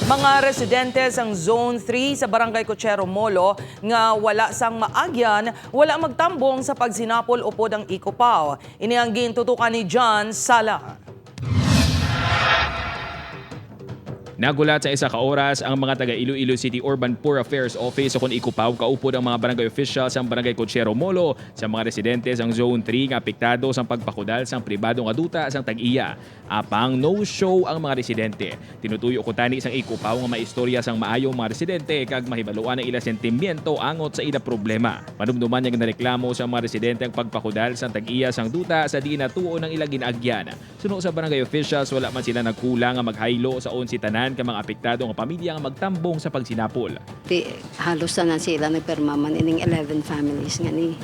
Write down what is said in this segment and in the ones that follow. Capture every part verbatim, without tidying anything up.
Mga residente sang Zone three sa Barangay Cochero Molo nga wala sang maagyan, wala magtambong sa pagsinapol upod ang Eco Pow. Ini ang gintutukan ni John Sala. Naghulat sa isa ka oras ang mga taga Iloilo City Urban Poor Affairs Office ukon Eco Pow kaupod ang mga barangay officials sang Barangay Cochero Molo sa mga residente sang Zone three nga apektado sang pagpakudal sang pribado nga duta sang tag-iya. Apang no-show ang mga residente. Tinutuyo ko tani sang Eco Pow nga maistorya sang maayo ang mga residente kag mahibaluan ang ila sentimiento angot sa ila problema. Manumduman nga ginareklamo sa mga residente ang pagpakudal sang tag-iya sang duta sa diin natuo ang ila gin-agyan. Suno sa barangay officials, wala man sila nagkulang nga maghaylo sa onse tanan ka mga apektado nga pamilya nga magtambong sa pagsinapol. Ti, halos tanan sila nagpirma man ining eleven families nga ni.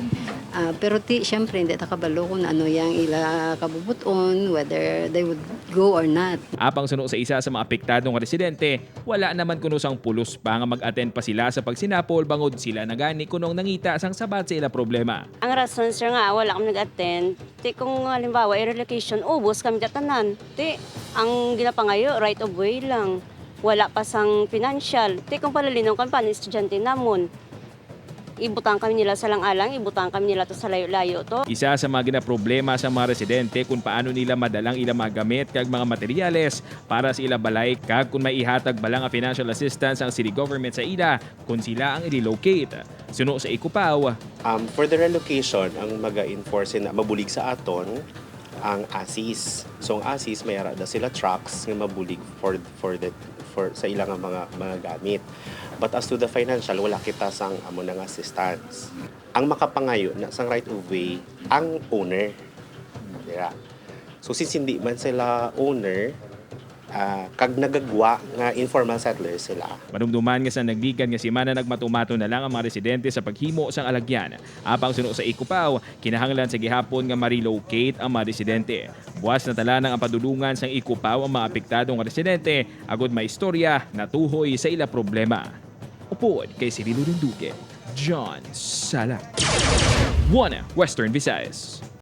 Ah, pero ti, syempre, hindi ta kabalo kung ano yang ila kabubuton, whether they would go or not. Apang suno sa isa sa mga apektado nga residente, wala naman kuno sang pulos pa nga mag-attend pa sila sa pagsinapol bangod sila na gani kuno ang nangita sang sabat sa ila problema. Ang rason, sir, nga wala kami nag-attend, ti kung halimbawa, i-relocation, ubos kami katanan. Ti, ang ginapangayo, right of way lang. Wala pa sang financial. Ti kung palalinong kami, paano estudyante namon? Ibutang kami nila sa lang-alang, ibutang kami nila to sa layo-layo to. Isa sa mga ginaproblema sa mga residente kung paano nila madalang ila mga gamit kag mga materyales para sa ila balay kag kung may ihatag bala nga financial assistance ang city government sa ila kung sila ang i-relocate. Suno sa Eco Pow, Um, for the relocation, ang maga-enforce na mabulig sa aton ang ASIS. So, ang ASIS, may ara na sila trucks nga mabulig for, for the, for, sa ilang mga, mga gamit. But as to the financial, wala kita sang amo nang assistance. Ang makapangayo na sang right of way, ang owner. Dira. So, since hindi man sila owner, ah, kag nagagwa nga informal settlers sila. Manumduman nga sa nagligad nga semana nagmatumato na lang ang mga residente sa paghimo sang alagyan. Apang suno sa Eco Pow, kinahanglan sa gihapon nga ma-relocate ang mga residente. Buas na talanang ang padulungan sang Eco Pow ang mga apektado nga residente agod maistorya natuhoy sa ila problema. Upod kay Cirilo Dunduque, John Sala, One Western Visayas.